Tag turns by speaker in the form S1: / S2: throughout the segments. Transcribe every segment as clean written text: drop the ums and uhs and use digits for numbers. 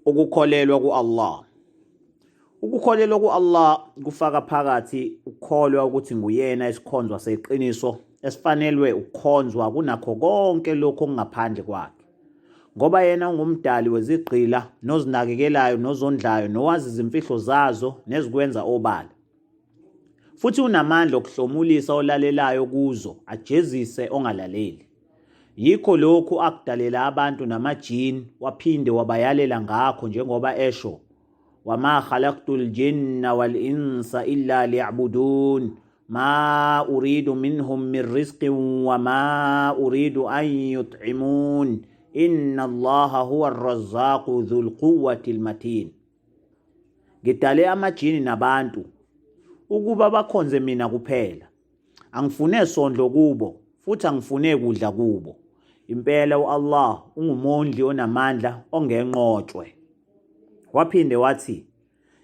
S1: Ukukholelwa ku-Allah. Ukukholelwa ku-Allah kufaka phakathi ukukholwa ukuthi nguyena isikhonzwa seqiniso esifanelwe ukukhonzwa kunakho konke lokhu okungaphandle kwakhe. Ngoba yena ungumdali wezigqila nozinakekelayo nozondlayo nowazi izimfihlo zazo nezikwenza obala. Futhi unamandla okuhlomulisa olalelayo kuzo ajezise ongalaleli. Yikho lokhu akudalela abantu namajini waphinde wabayalela ngakho njengoba esho wama khalaqtul jinna wal insa illa liya'budun ma uridu minhum min rizqin wa ma uridu an yut'imun inna allaha huwa arrazzaqu dhul quwwati almatin. Ngidale amajini nabantu ukuba bakhonze mina kuphela. Angifune sondlo kubo futhi angifune kudla kubo. Impela u-Allah ungumondli onamandla ongenqotshwe. Waphinde wathi,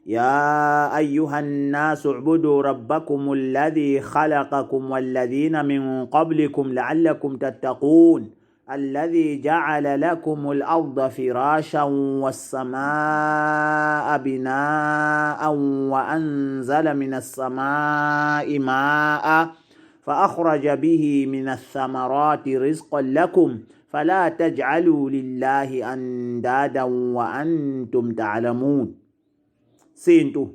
S1: Ya ayuha nnasu ubudu rabbakum alladhi khalaqakum walladhina min qablikum la'allakum tattaqun. الذي جعل لكم الأرض فراشا والسماء بناء وأنزل من السماء ماء فأخرج به من الثمرات رزقا لكم فلا تجعلوا لله أندادا وأنتم تعلمون. Sintu,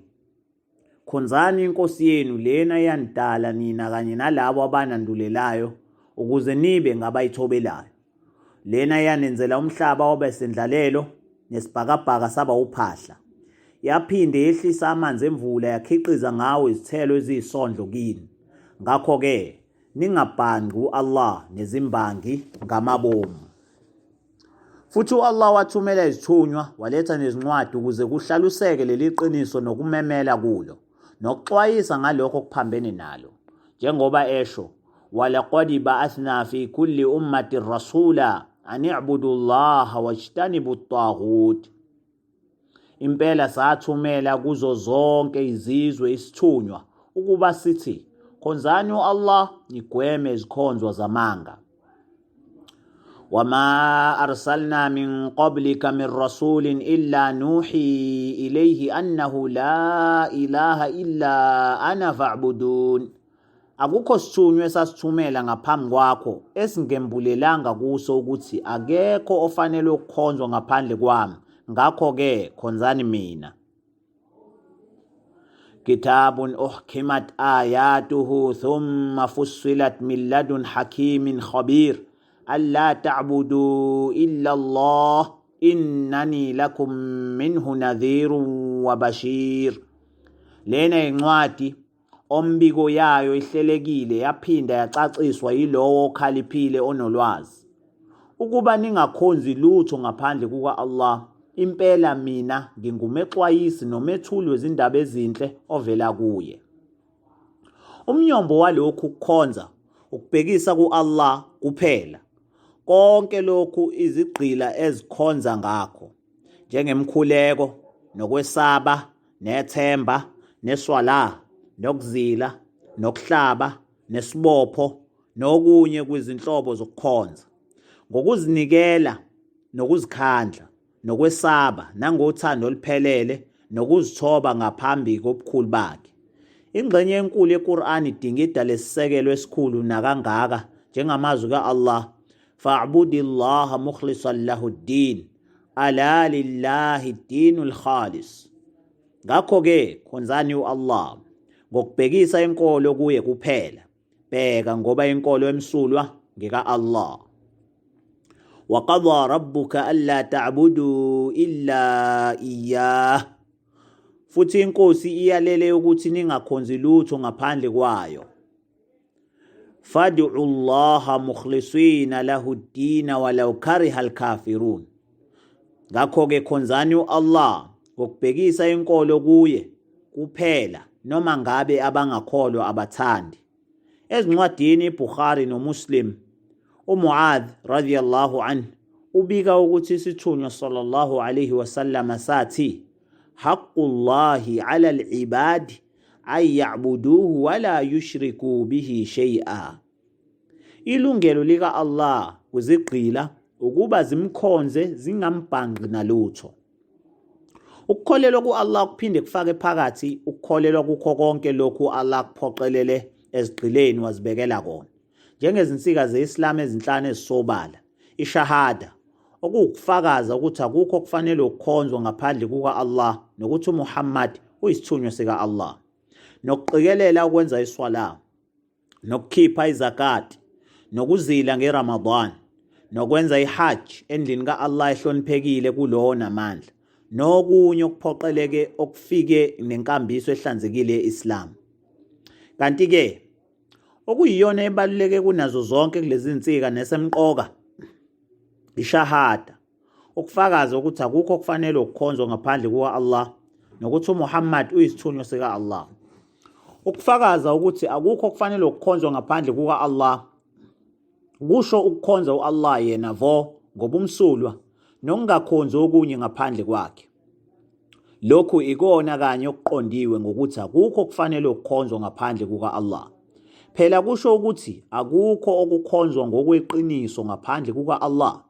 S1: Khonzani iNkosi yenu lena eyanidala nina kanye nalabo abanandulelayo ukuze nibe ngabayithobelayo. Lena eyanenzela umhlaba waba isendlalelo nesibhakabhaka saba uphahla. Yaphinde yehlisa amanzi emvula yakhiqiza ngawo izithelo eziyisondlo kini. Ngakho-ke ningabhangqi u-Allah nezimbangi ngamabomu. Futhi u-Allah wathumela izithunywa waletha nezincwadi ukuze kuhlaluseke leli qiniso nokumemela kulo nokuxwayisa ngalokho okuphambene nalo njengoba esho walaqad ba'athna fi kulli ummati rasula an i'budu llaha wajtanibu at-taghut. Impela sathumela kuzo zonke izizwe isithunywa ukuba sithi khonzani u-Allah nigweme izikhonzwa zamanga. Wama arsalna min qablika min rasulin illa nuhi ilayhi annahu la ilaha illa ana fa'budun. Akukho sithunywa esasithumela ngaphambi kwakho esingembulelanga kuso ukuthi akekho ofanelwe ukukhonzwa ngaphandle kwami, ngakho-ke khonzani mina. Kitabun uhkimat ayatuhu thumma fussilat min ladun hakimin khabir alla ta'budu illa Allah innani lakum minhu nadhirun wa bashir. Lena incwadi ombiko yayo ihlelekile yaphinda yacaciswa yilowo okhaliphile onolwazi. Ukuba ningakhonzi lutho ngaphandle kuka-Allah, impela mina ngingumexwayisi nomethuli wezindaba ezinhle ovela kuye. Umnyombo walokhu kukhonza ukubhekisa ku-Allah kuphela. Konke lokhu izigqila ezikhonza ngakho, njengemkhuleko nokwesaba nethemba neswala nokuzila nokuhlaba nesibopho nokunye kwizinhlobo zokukhonza ngokuzinikela nokuzikhandla nokwesaba nangothando oluphelele nokuzithoba ngaphambi kobukhulu bakhe. Ingxenye enkulu yeQur'an idingida lesisekelo esikhulu nakangaka njengamazwi ka-Allah fa'budillaha mukhlisan lahu ddin ala lillahi ddinul khalis. Ngakho-ke khonzani u-Allah ngokubhekisa inkolo kuye kuphela. Bheka ngoba inkolo emsulwa ngeka-Allah. Waqadha rabbuka alla ta'budu illa iyyah. Futhi inkosi iyalele ukuthi ningakhonzi lutho ngaphandle kwayo. Fad'u Allaha mukhlisina lahu ddina walau kariha alkafirun. Ngakho-ke khonzani u-Allah ngokubhekisa inkolo kuye kuphela noma ngabe abangakholwa abathandi. Ezincwadini iBukhari noMuslim, uMuadh radhiyallahu anhu ubika ukuthi isithunywa sallallahu alayhi wasallam sathi haqqullahi ala al-ibadi ay ya'buduhu wala yushriku bihi shay'a. Ilungelo lika Allah kuzigqila ukuba zimkhonze zingambhanqi nalutho. Ukukholelwa ku-Allah kuphinde kufake phakathi ukukholelwa kukho konke lokhu u-Allah akuphoqelele ezigqileni wazibekela kona, njengezinsika ze-Islam ezinhlanu ezisobala, ishahada, okuwukufakaza ukuthi akukho okufanele ukukhonzwa ngaphandle kuka-Allah nokuthi uMuhammad uyisithunywa sika-Allah, nokuqikelela ukwenza iswala, nokukhipha izakati, nokuzila ngeRamadan, nokwenza iHajj endlini ka-Allah ehloniphekile kulowo onamandla, nokunye okuphoqeleke okufike nenkambiso ehlanzekile ye-Islam. Kanti-ke okuyiyona ebaluleke kunazo zonke kulezi nsika nesemqoka ishahada, ukufakaza ukuthi akukho okufanele ukukhonzwa ngaphandle kuka-Allah nokuthi uMuhammad uyisithunywa sika-Allah. Ukufakaza ukuthi akukho okufanele ukukhonzwa ngaphandle kuka-Allah kusho ukukhonza u-Allah yena vo ngobumsulwa nokungakhonzi okunye ngaphandle kwakhe. Lokhu ikona kanye okuqondiwe ngokuthi akukho okufanele ukukhonzwa ngaphandle kuka-Allah. Phela kusho ukuthi akukho okukhonzwa ngokweqiniso ngaphandle kuka-Allah.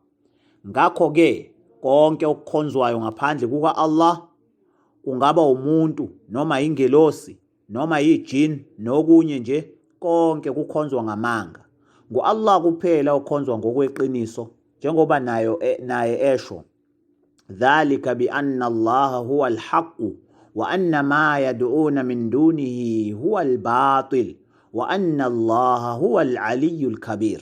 S1: Ngakho-ke konke okukhonzwayo ngaphandle kuka-Allah kungaba umuntu noma ingelosi noma yijin nokunye nje konke kukhonzwa ngamanga. Ngu-Allah kuphela okhonzwa ngokweqiniso njengoba nayo e, naye esho dhalika bi-anna Allaha huwa al-haqqu wa anna ma yad'una min dunihi huwa al-batil wa anna Allaha huwa al-aliyyu al-kabir.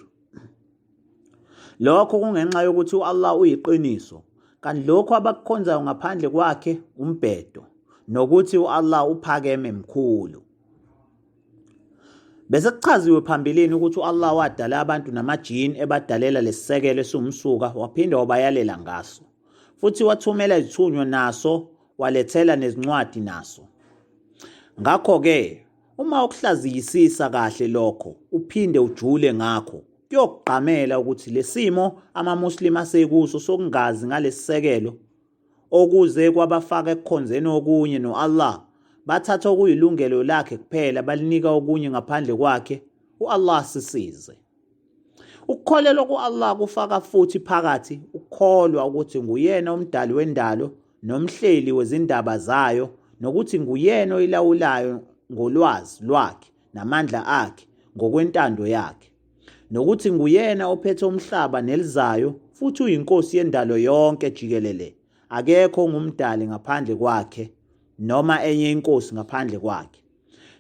S1: Lokho kungenxa yokuthi u-Allah uyiqiniso, kanti lokho abakukhonzayo ngaphandle kwakhe umbhedo, nokuthi u-Allah uphakeme mkhulu. Bese kuchaziwe phambilini ukuthi u-Allah wadala abantu namajini ebadalela lesisekelo esiwumsuka waphinde wabayalela ngaso. Futhi wathumela izithunywa naso walethela nezincwadi naso. Ngakho-ke Uma ukuhlaziyisisa kahle lokho uphinde ujule ngakho, kuyokugqamela ukuthi lesimo amaMuslim asekuso sokungazi ngalesisekelo okuze kwabafaka ekukhonzeni okunye no-Allah, bathatha okuyilungelo lakhe kuphela balinika okunye ngaphandle kwakhe, u-Allah asisize. Ukukholelwa ku-Allah kufaka futhi phakathi ukukholwa ukuthi nguyena umdali wendalo nomhleli wezindaba zayo nokuthi nguyena oyilawulayo ngolwazi lwakhe namandla akhe ngokwentando yakhe nokuthi nguyena ophethe umhlaba nelizayo futhi uyinkosi yendalo yonke jikelele akekho ongumdali ngaphandle kwakhe noma enye inkosi ngaphandle kwakhe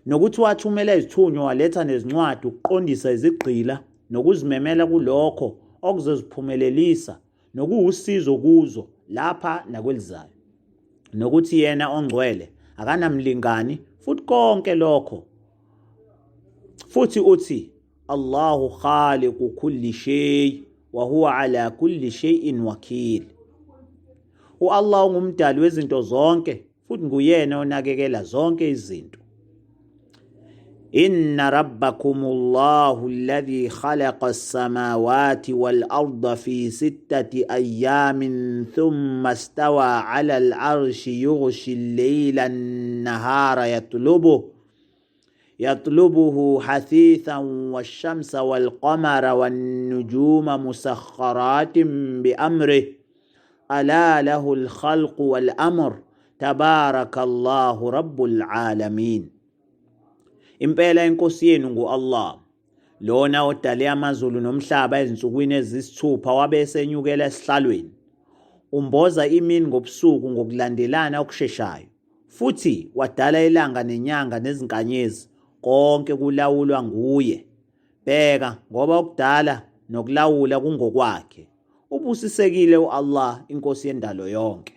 S1: nokuthi wathumela izithunywa waletha nezincwadi ukuqondisa izigqila nokuzimemela kulokho okuzoziphumelelisa nokuwusizo kuzo lapha nakwelizayo nokuthi yena ongcwele akanamlingani futhi konke lokho futhi uthi Allahu khaliqu kulli shay wa huwa ala kulli shay'in wakil. U-Allah ungumdali wezinto zonke futhi nguyena onakekela zonke izinto. Inna rabbakumullahu alladhi khalaqa as-samawati wal-arda fi sittati ayamin thumma istawa 'ala al-'arshi yughshi al-layla an-nahara yatlubuhu يطلبه حثيثا والشمس والقمر والنجوم مسخرات بأمره ألا له الخلق والأمر تبارك الله رب العالمين. Impela inkosi yenu ngu-Allah lona odale amazulu nomhlaba ezinsukwini ezisithupha wabe esenyukela esihlalweni umboza imini ngobusuku ngokulandelana okusheshayo Futhi wadala ilanga nenyanga nezinkanyezi, konke kulawulwa nguye. Bheka, ngoba ukudala nokulawula kungokwakhe. Ubusisekile u-Allah, iNkosi yendalo yonke.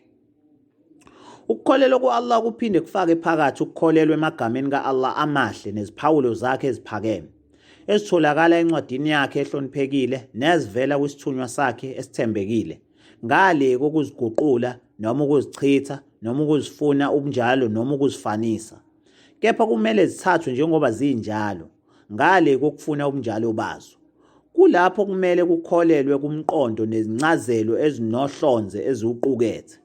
S1: Ukukholelwa ku-Allah kuphinde kufake phakathi ukukholelwa emagameni ka-Allah amahle neziphawulo zakhe eziphakeme, ezitholakala encwadini yakhe ehloniphekile nezivela kwisithunywa sakhe esithembekile. Ngale kokuziguqula noma ukuzichitha noma ukuzifuna ubunjalo noma ukuzifanisa. Kepha kumele zithathwe njengoba zinjalo, ngale kokufuna ubunjalo bazo. Kulapho kumele kukholelwe kumqondo nezincazelo ezinohlonze eziwuqukethe.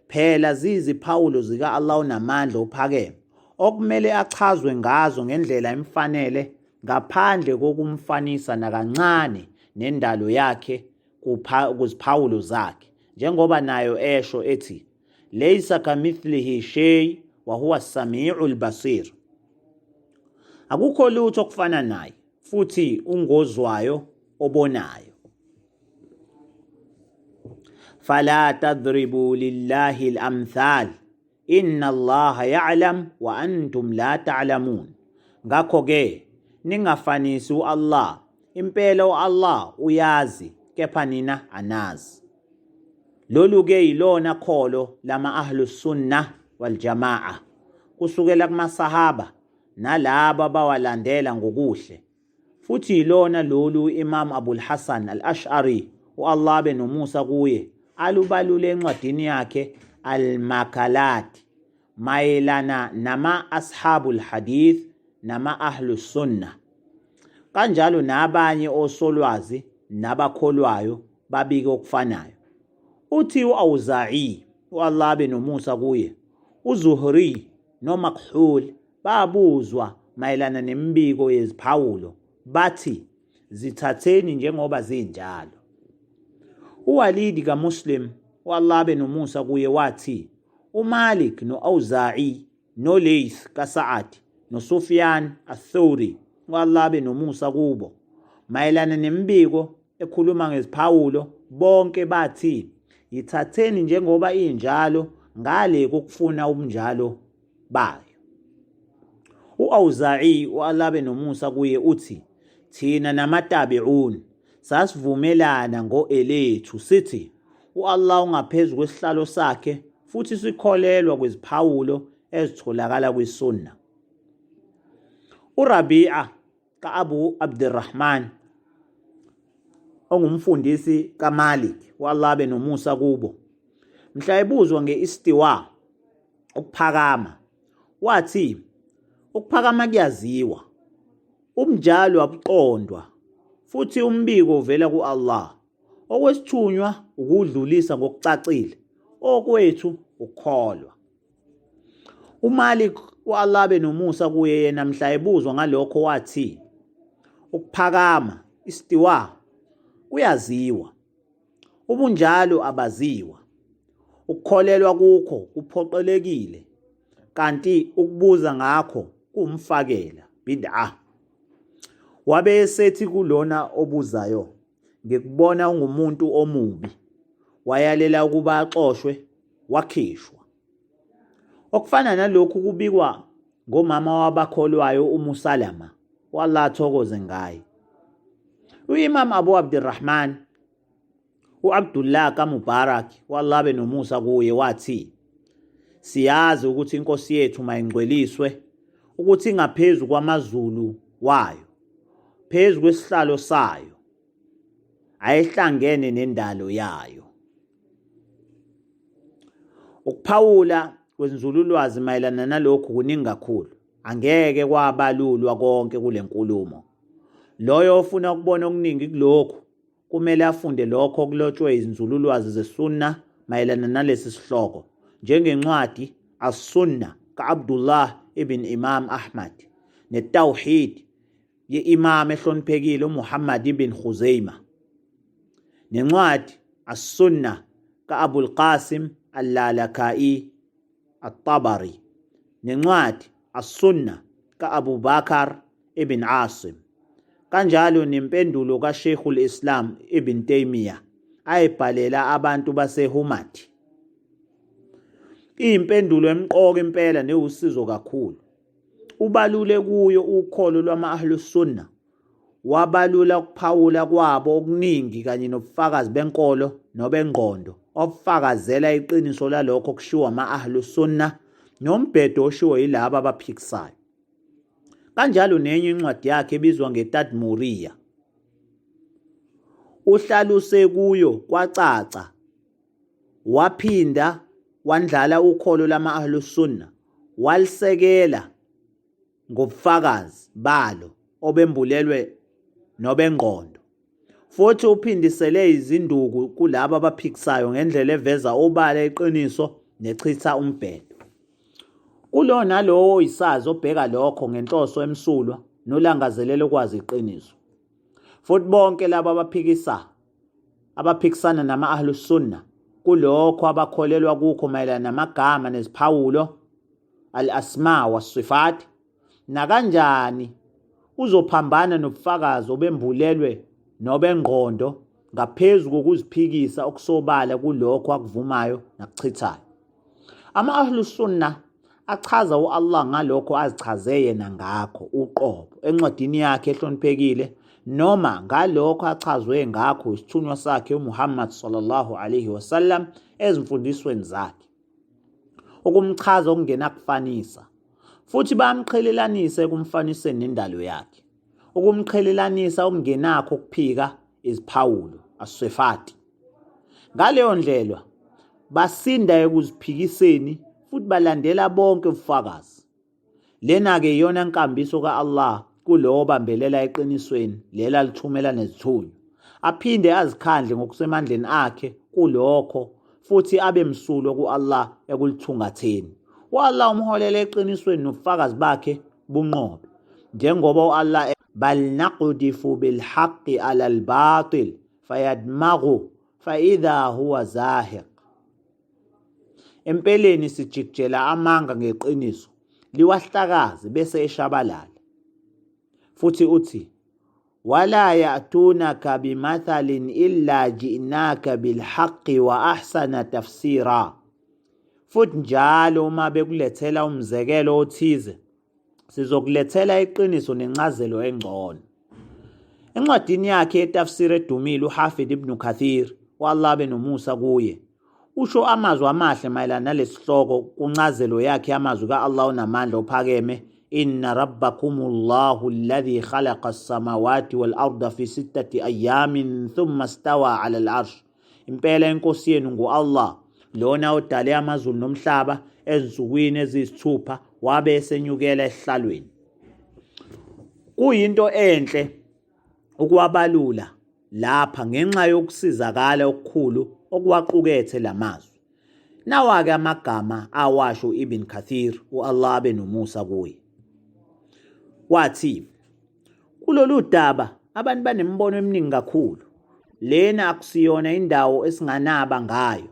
S1: Phela ziyiziphawulo zika-Allah onamandla ophakeme, okumele achazwe ngazo ngendlela emfanele ngaphandle kokumfanisa nakancane nendalo yakhe kuziphawulo zakhe njengoba nayo esho ethi Laysa kamithlihi shay wa huwa as-sami'u al-basir. Akukho lutho okufana naye futhi ungozwayo obonayo. Fala tadribu lillahi al-amthal inna Allaha ya'lam wa antum la ta'lamun. Ngakho-ke ningafanisi u-Allah, impela u-Allah uyazi kepha nina anazi. Lolu-ke yilona kholo lama-Ahlus Sunnah wal Jamaa kusukela kumasahaba nalabo abawalandela ngokuhle. Futhi yilona lolu u-Imam Abul Hasan al-Ash'ari, u-Allah abe nomusa kuye, alubalule encwadini yakhe Al-Makalat mayelana nama-Ashabul Hadith nama-Ahlus Sunnah. Kanjalo nabanye osolwazi nabakholwayo babike okufanayo. Uthi u-Awuza'i, u-Allah abe nomusa kuye, uZuhri noMakhul babuzwa mayelana nemibiko yeziphawulo, bathi, Zithatheni njengoba zinjalo. UWalidi kaMuslim, u-Allah abe nomusa kuye, wathi, uMalik no-Awuza'i noLayth kaSa'ad noSufyan ath-Thawri, u-Allah abe nomusa kubo, mayelana nemibiko ekhuluma ngeziphawulo, bonke bathi, Yithatheni njengoba injalo ngale kokufuna ubunjalo bayo. U-Awuza'i, u-Allah abe nomusa kuye, uthi, Thina namatabi'un sasivumelana ngo-elethu sithi u-Allah ungaphezu kwesihlalo sakhe futhi sikholelwa kwiziphawulo ezitholakala kwiSunnah. URabi'a ka-Abu Abdurrahman ongumfundisi kaMalik, u-Allah abe nomusa kubo, mhla ebuzwa nge-istiwa, ukuphakama, wathi ukuphakama kuyaziwa, ubunjalo abuqondwa, futhi umbiko uvela ku-Allah. Okwesithunywa ukudlulisa ngokucacile, okwethu ukukholwa. UMalik, u-Allah abe nomusa kuye, yena mhla ebuzwa ngalokho wathi ukuphakama, istiwa, kuyaziwa, ubunjalo abaziwa, ukukholelwa kukho kuphoqelekile, kanti ukubuza ngakho kuwumfakela, bid'ah. Wabe esethi kulona obuzayo, ngikubona ungumuntu omubi. Wayalela ukuba axoshwe, wakhishwa. Okufana nalokhu kubikwa ngomama wabakholwayo uMusalama, u-Allah athokoze ngaye. U-Imam Abu Abdurrahman u-Abdullah kaMubarak, u-Allah abe nomusa kuye, wathi, Siyazi ukuthi iNkosi yethu mayingcweliswe ukuthi ingaphezu kwamazulu wayo, phezu kwesihlalo sayo, ayihlangene nendalo yayo. Ukuphawula kwenzululwazi mayelana nalokhu kuningi kakhulu, angeke kwabalulwa konke kule nkulumo. Loyo ofuna ukubona okuningi kulokhu kumele afunde lokho okulotshwe izinzululwazi zeSunnah mayelana nalesi sihloko, njengencwadi As-Sunnah ka-Abdullah ibn Imam Ahmad neTawhid ye-Imam ehloniphekile uMuhammad ibn Khuzaimah nencwadi As-Sunnah ka-Abul Qasim Al-Lalaka'i At-Tabari nencwadi As-Sunnah ka-Abu Bakar ibn Asim kanjalo nempendulo kaSheikhul Islam Ibn Taymiyyah ayibhalela abantu baseHumat. Iyimpendulo emqoka impela newusizo kakhulu. Ubalule kuyo ukholo lwama-Ahlus Sunnah, wabalula ukuphawula kwabo okuningi kanye nobufakazi benkolo nobengqondo obufakazela iqiniso lalokho okushiwo ama-Ahlus Sunnah nombhedo oshiwo yilabo abaphikisayo. Kanjalo nenye incwadi yakhe ebizwa ngeTadmuriya. Uhlaluse kuyo kwacaca waphinda wandlala ukholo lama-Ahlus Sunnah walisekela ngobufakazi balo obembulelwe nobengqondo. Futhi uphindisele izinduku kulabo abaphikisayo ngendlela eveza obala iqiniso nechitha umbhedo. Kulowo nalowo oyisazi obheka lokho ngenhloso emsulwa nolangazelela ukwazi iqiniso. Futhi bonke labo abaphikisa abaphikisana nama-Ahlus Sunnah kulokho abakholelwa kukho mayelana namagama neziphawulo, al-asma was-sifat, nakanjani uzophambana nobufakazi obembulelwe nobengqondo ngaphezu kokuziphikisa okusobala kulokho akuvumayo nakuchithayo. Ama-Ahlu Sunnah achaza u-Allah ngalokho azichaze yena ngakho uqobo encwadini yakhe ehloniphekile noma ngalokho achazwe ngakho isithunywa sakhe uMuhammad sallallahu alaihi wasallam ezimfundisweni zakhe, ukumchaza okungenakufanisa, futhi bayamqhelelanisa ekumfaniseni nendalo yakhe, ukumqhelelanisa okungenakho ukuphika iziphawulo aswefati. Ngaleyo ndlela basinda ekuziphikiseni futhi balandela bonke ubufakazi. Lena-ke iyona nkambiso ka-Allah kulowo obambelela eqinisweni lela lithumela nezithunywa, aphinde azikhandle ngokusemandleni akhe kulokho futhi abe msulwa ku-Allah ekulithungatheni. U-Allah umholela eqinisweni nobufakazi bakhe bunqobe. Njengoba u-Allah bal naqdifu bilhaqqi ala albatil fayadmaghu faidha huwa zahiq. Empeleni sijikijela amanga ngeqiniso, liwahlakaze bese eshabalala. Futhi uthi, wala ya'tunaka bimathalin illa ji'naka bilhaqqi wa ahsana tafsira. Futhi njalo uma bekulethela umzekelo othize, sizokulethela iqiniso nencazelo engcono. Encwadini yakhe yetafsir edumile uHafid ibn Kathir, u-Allah abe nomusa kuye, usho amazwi amahle mayelana nalesihloko kuncazelo yakhe yamazwi ka-Allah onamandla ophakeme, inna rabbakumullahu alladhi khalaqa as-samawati wal-arda fi sittati ayamin thumma stawa ala al-arsh. Impela inkosi yenu ngu-Allah, lona odale amazulu nomhlaba ezinsukwini eziyisithupha wabe esenyukela esihlalweni. Kuyinto enhle ukuwabalula lapha ngenxa yokusizakala okukhulu okuwaqukethe lamazwi. Nawa-ke amagama awasho u-Ibn Kathir, u-Allah abe nomusa kuye. Wathi, kulolu daba abantu banemibono eminingi kakhulu. Lena akusiyona indawo esinganaba ngayo.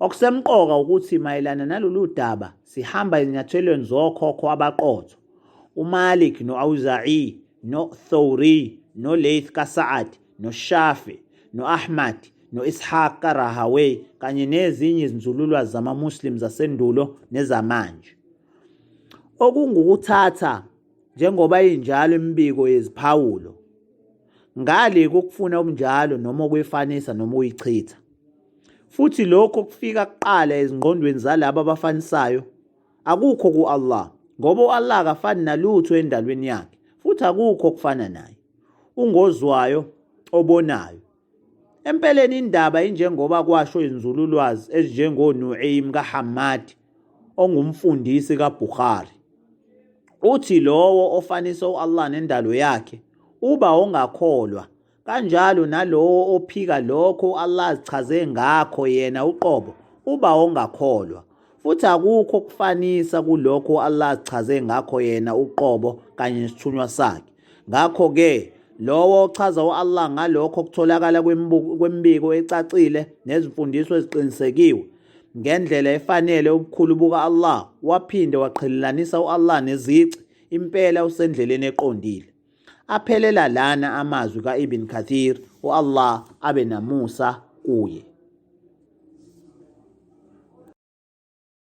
S1: Okusemqoka ukuthi mayelana nalolu daba sihamba ezinyathelweni zokhokho abaqotho, uMalik no-Awza'i no-Thawri no-Layth kaSa'ad noShafi no-Ahmad no-Ishaq kaRahaway kanye nezinye izinzululwazi zamaMuslim zasendulo nezamanje. Okungukuthatha njengoba injalo imibiko yeziphawulo ngale kokufuna ubunjalo noma ukuyifanisa noma ukuyichitha. Futhi lokho kufika kuqala ezingqondweni zalabo abafanisayo akukho ku-Allah, ngoba u-Allah akafani nalutho endalweni yakhe futhi akukho okufana naye. Ungozwayo, obonayo. Empeleni indaba injengoba kwasho izinzululwazi ezinjengoNu'aym kaHammad ongumfundisi kaBukhari. Uthi lowo ofanisa u-Allah nendalo yakhe uba ongakholwa, kanjalo nalowo ophika lokho u-Allah azichaze ngakho yena uqobo uba ongakholwa. Futhi akukho ukufanisa kulokho u-Allah azichaze ngakho yena uqobo kanye nesithunywa sakhe. Ngakho-ke lowo ochaza u-Allah ngalokho okutholakala kwemibiko ecacile nezimfundiso eziqinisekiwe ngendlela efanele ubukhulu buka-Allah, waphinde waqhelelanisa u-Allah nezici, impela usendleleni eqondile. Aphelela lana amazwi ka-Ibn Kathir, u-Allah abe namusa kuye.